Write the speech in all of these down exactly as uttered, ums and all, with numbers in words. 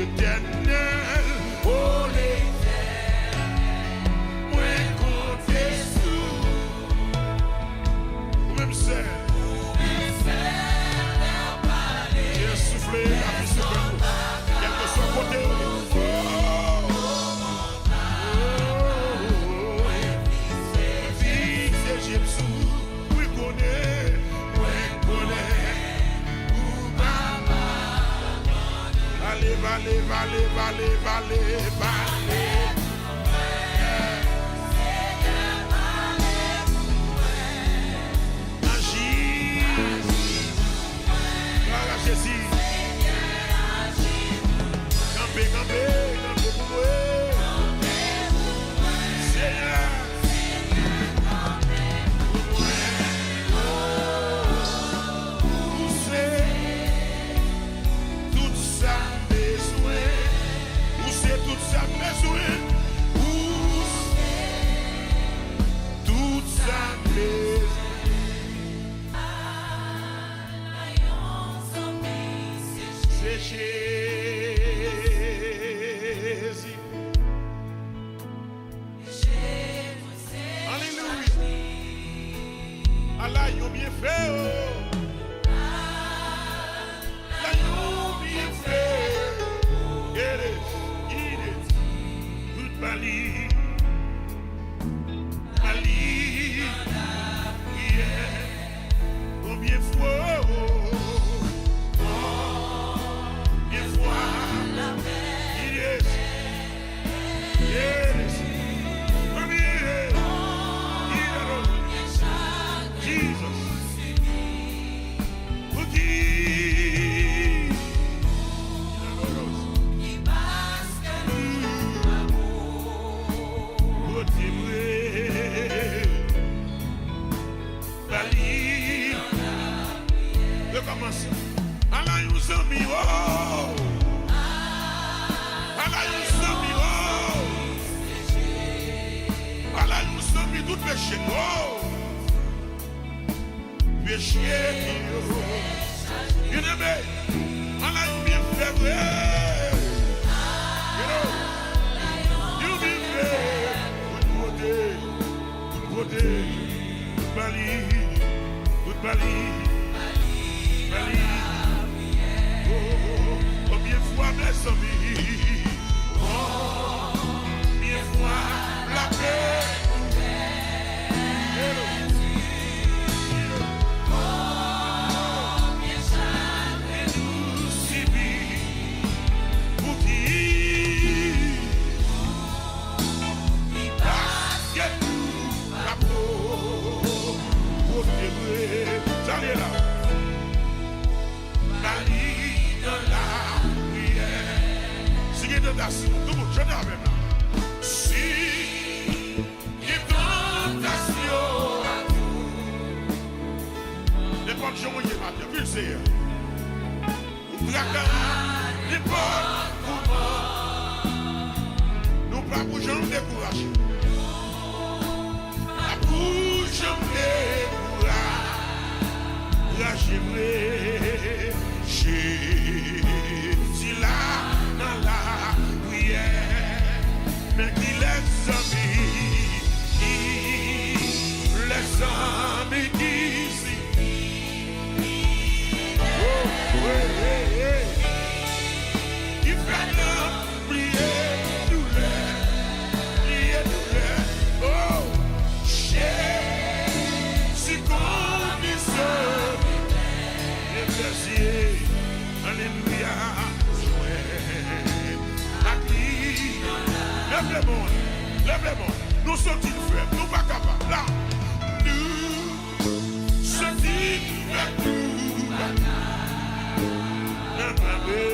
Letènèl, o Letènèl, mwen konte sou ou. Ou menm sèl. Ou menm sèl, Pè, pale. Jezi soufle, lavi soufle. Kèlkeswa kote ou ye. Oh, oh, oh, oh. Fikse je m sou ou. Mwen konnen, mwen konnen ou pa abandone. Pale, pale, pale, pale, pale, pale. Senyè, pale pou mwen. Aji. Aji pou mwen. Glwa a Jezi. Senyè, aji pou mwen. Kanpe, kanpe, kanpe pou mwen. Kanpe pou mwen. Senyè. Ou se tout sa m bezwen. Ou se tout sa m bezwen. Ou se tout sa m bezwen. Se Jezi. Alelouya. Ala yon byenfè, o. Ala yon byenfè. Ede, ede. Tout ba li. Ba li. Yeah. Konbyen fwa, konbyen fwa, yes, yes, konbyen, Jesus, pou ki, kote mwen. Ba li. Rekòmanse. Ala yon zanmi, o! Ala yon zanmi, o! Ala yon zanmi, tout peche, o! Peche ki yo. Byeneme, ala yon byenfè vre. Yon byenfè pou nou pote. Tout kote, tout ba li, tout ba li, ba li. Oh, oh, oh, oh. Konbyen fwa, mezanmi? Konbyen fwa lapè? Konbyen chagren nou sibi? Pouki? Paske nou pa pwoteje. Sa l ye la. Ba li nan lapriyè. Si gen tantasyon, tout moun chante avè m la. Si gen tantasyon, nenpòt jan w ye maten, anpil Seyè. Traka, nenpòt kòman. Nou pa pou janm dekouraje. Pa pou janm dekouraje vre. Jezi la nan lapriyè. Men kilès zanmi, kilès zanmi ki Oh, hey, hey, hey. Ki fè n ap bliye doulè, bliye doulè. Oh, Jezi konn sa. Alelouya. Jwenn ak li. Leve men w, leve men w. Nou santi l frè, nou pa kapab. La. Nou Santi fè tou bagay nan mare.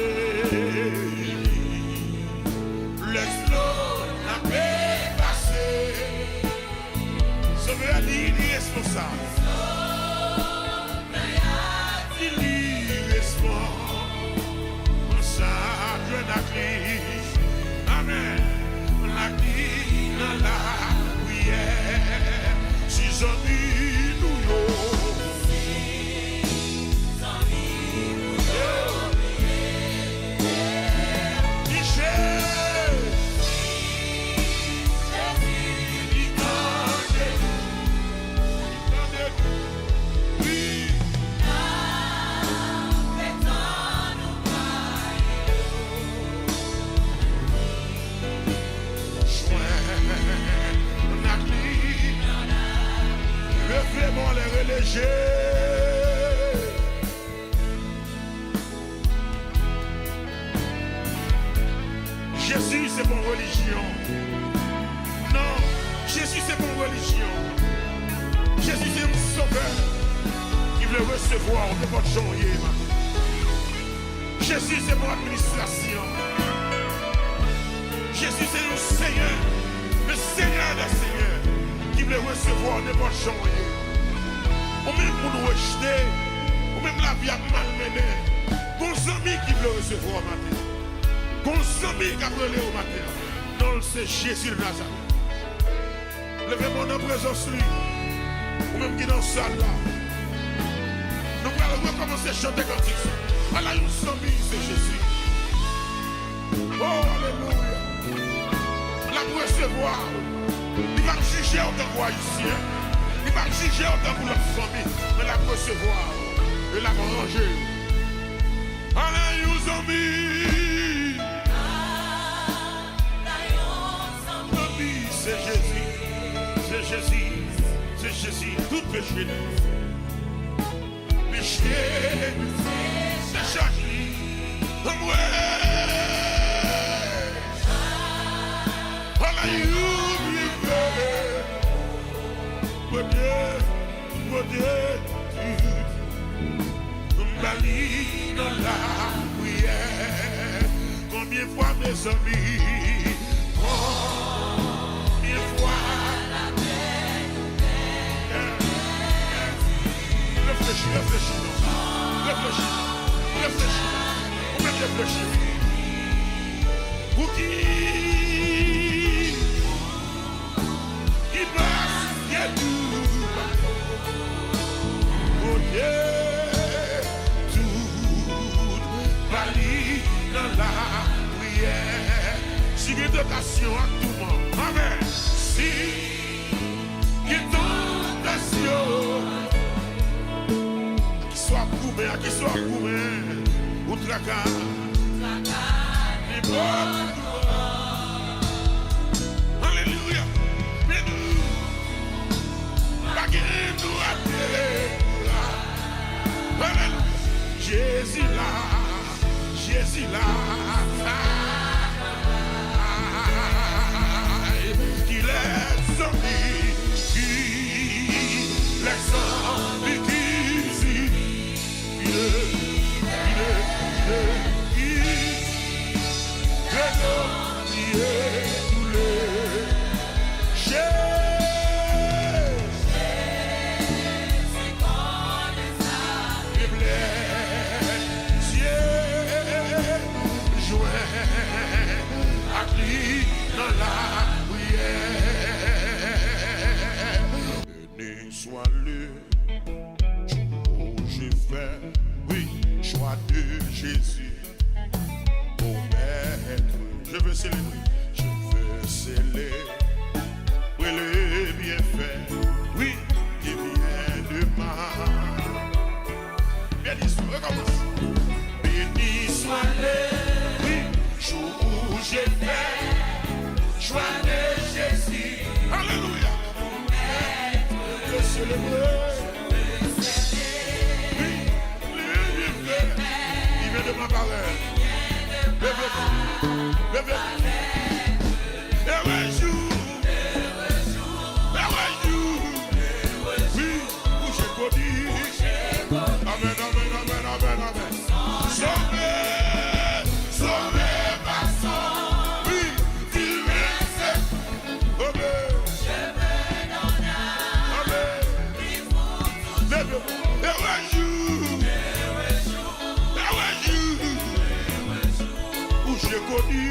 Lè dlo n ape pase. Sovè a di li responsab. Sovè a di li responsab. Konsa jwenn ak li. Amèn. Ak li nan lapriyè. Si zanmi nou yo. Si zanmi nou yo. Jezi se pa yon relijyon. Non, Jezi se pa yon relijyon. Jezi se yon sovè ki vle resevwa w nenpòt jan w ye maten. Jezi se pa yon administrasyon. Jezi se yon Senyè, le Senyè dè Senyè, ki vle resevwa w nenpòt jan w ye. Ou menm moun rejte, ou menm lavi ap malmennen, gon zanmi ki vle resevwa w maten. Gon zanmi k ap rele w maten an. Non l se Jezi de Nazarèt. Leve men w nan prezans li. Ou menm ki nan sal la. Nou pral rekòmanse chante kantik sa. Ala yon zanmi se Jezi. Oh, alelouya. L ap resevwa w. Li p ap jije w tankou Ayisyen. Li p ap jije w tankou lòt fanmi. Men l ap resevwa w. E l ap ranje w. Ala yon zanmi. Zanmi, se Jezi. Se Jezi. Se Jezi. Tout peche nou. Peche nou. Se chaj li. Anmwe. Ala yon rive. Bondye. Bondye, m ba li nan lapriyè. Konbyen fwa, mezanmi? Konbyen fwa? Reflechi, reflechi, non. Reflechi. Reflechi. Ou mèt reflechi. Pouki? Ki maske tout, kote tout pa li nan lapriyè. Si gen tantasyon ak touman, amèn. Si gen tantasyon, kisa w ap goumen, ak kisa w ap goumen? Ou traka. Nenpòt. Alelouya. Men nou pa gen dwa dekouraje. Alelouya. Jezi la. Jezi la. Kilè zanmi, kilè zanmi ki di Pye, pye, pye, pye, pye, pye, pye, koule. Jezi, Jezi konnen sa. Feblès, Jezi jwenn ak li nan lapriyè. Béni soit le jour où j'ai fait, oui, choix de Jésus, mon maître. Je veux célébrer, je veux célébrer les bienfaits, oui, qui viennent de ma. Béni soit, recommence. Béni soit le, oui, jour où j'ai fait, choix de Jésus. Alléluia. Mwen célébrer. Li, li vle, li vle de ma parole. Leve, leve. Heureux jour. Heureux jour. Oui, pour Jésus. Amen, amen, amen, amen, amen. Sove, sove pa san. Oui, di men se. Amen. Amen. Leve. Heureux jour. Heureux jour. Où j'ai connu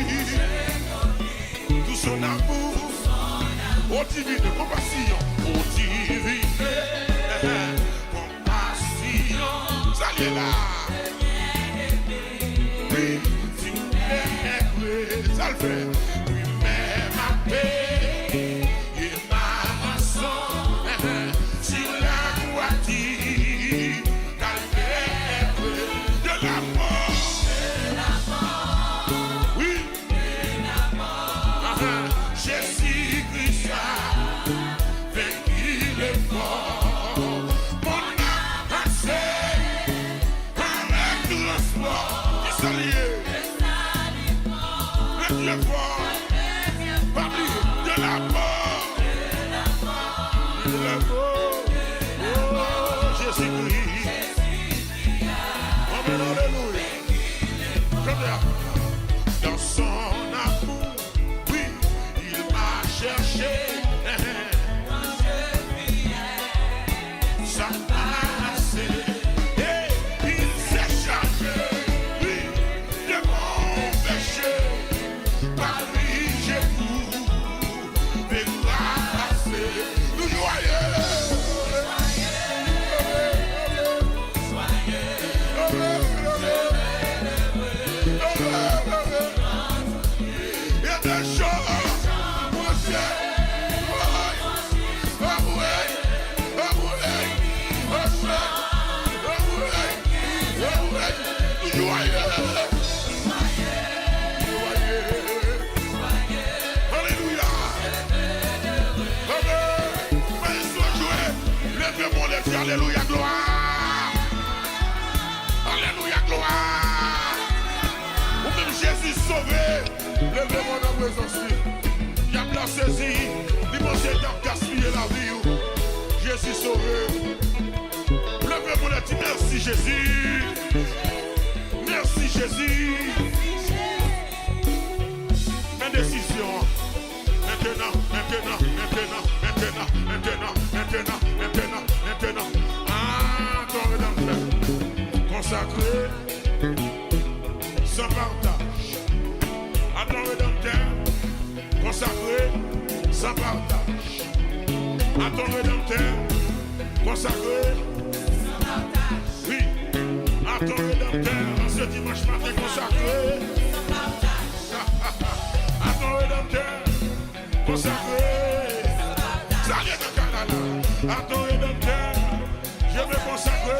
tout son amour. Oh divine compassion. Oh divine compassion. Sa l ye la. Wi, ti mwen vre, sa l fè. Wi, men m ape, e ma ranson, sur la croix du Calvaire, de la mort. Wi. Jésus Christ a vaincu le mort. Mon âme a passé avec transport. Ki sa l ye? Le Dieu fort. Pa bliye, de la mort. De la mort. Oh, Jésus-Christ. Amen, alléluia. Chante. Dans son amour, oui, il m'a cherché. Ça m'a assez. Et il s'est chargé, oui, de mon péché. Par lui, j'ai trouvé grâce. Nou jwaye. E de chan, Bondye. Anmwey, anmwey, anmwey, anmwey, anmwey. Jwaye. Jwaye. Alelouya. Amen. Maestro jwe. Leve men w, di alelouya, glwa. Alelouya, glwa. Ou menm Jezi sove. Leve men w nan prezans li. Dyab la sezi. Li panse l t ap gaspiye lavi w. Jezi sove. Leve men w, di mèsi Jezi. Mèsi Jezi. Men desizyon an. Mentenan, mentenan, mentenan. Adore Redanmtè. Konsakre san pataj. Adore Redanmtè. Konsakre san pataj. Adore Redanmtè. Konsakre. Wi. Adore Redanmtè. An se dimanch maten konsakre. Adore Redanmtè. Konsakre. Sa lye nan kay la la. Adore Redanmtè. Je me consacre.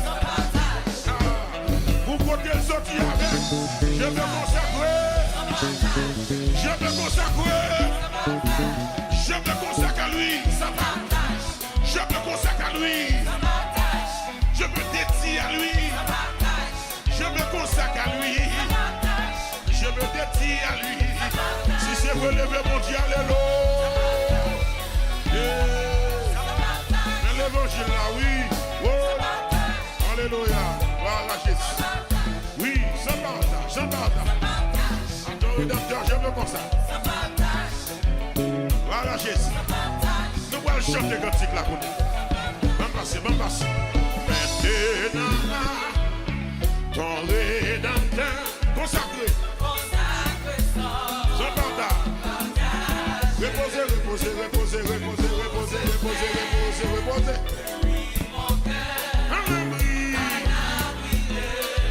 Ah, pou kote l soti avèk. Je me consacre. Je me consacre. Je me consacre à lui. Je me consacre à lui. Je me dédie à lui. Je me consacre à lui. Je me dédie à lui. Si se vre, leve Bondye, alelouya. Yeah. Men levanjil la, wi. Oh. Alelouya. Glwa a Jezi. Wi, san pataj, san pataj. Adore Redanmtè, je me consacre. Glwa a Jezi. Nou pral chante kantik la kounye a. Ban m pase, ban m pase. Mentenan, ton Redanmtè konsakre. San pataj. Repoze, repoze, repoze.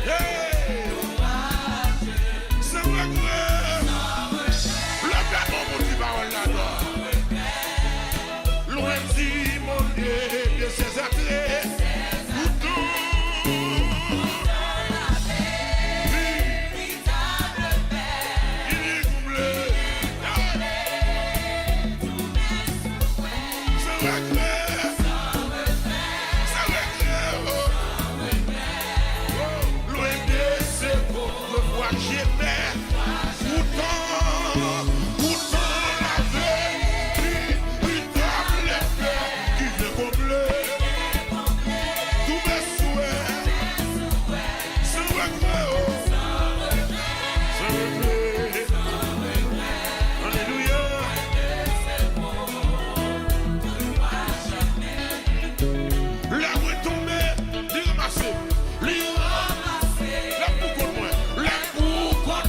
Hey! San regrè. Leve men w pou di pawòl la non. Loin du monde et de ses attraits. Pourtant, oui. Inik ou vle. San regrè. San regrè, oh. Oh, loin de ce pauvre roi j'aimais. Pourtant, pourtant, la vie, il t'a blessé, qui veut combler tous mes souhaits. San regrè, oh. San regrè. Alelouya. Lè mwen tonbe, li ranmase m. Li ranmase m. Lè m pou kont mwen. Lè m pou kont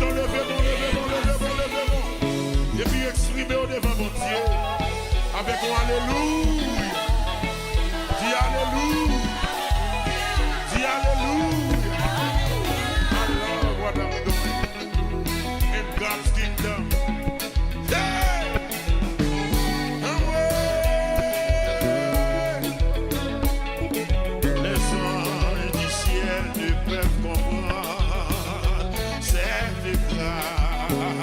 Bon, leve bon, leve bon, leve bon, leve bon. Epi eksprime w devan Bondye avèk yon alelouya. Di alelouya. Di alelouya. I love what I'm doing in God's kingdom. Yeah! Anmwey! Les anges du ciel ne peuvent comprendre cette grâce.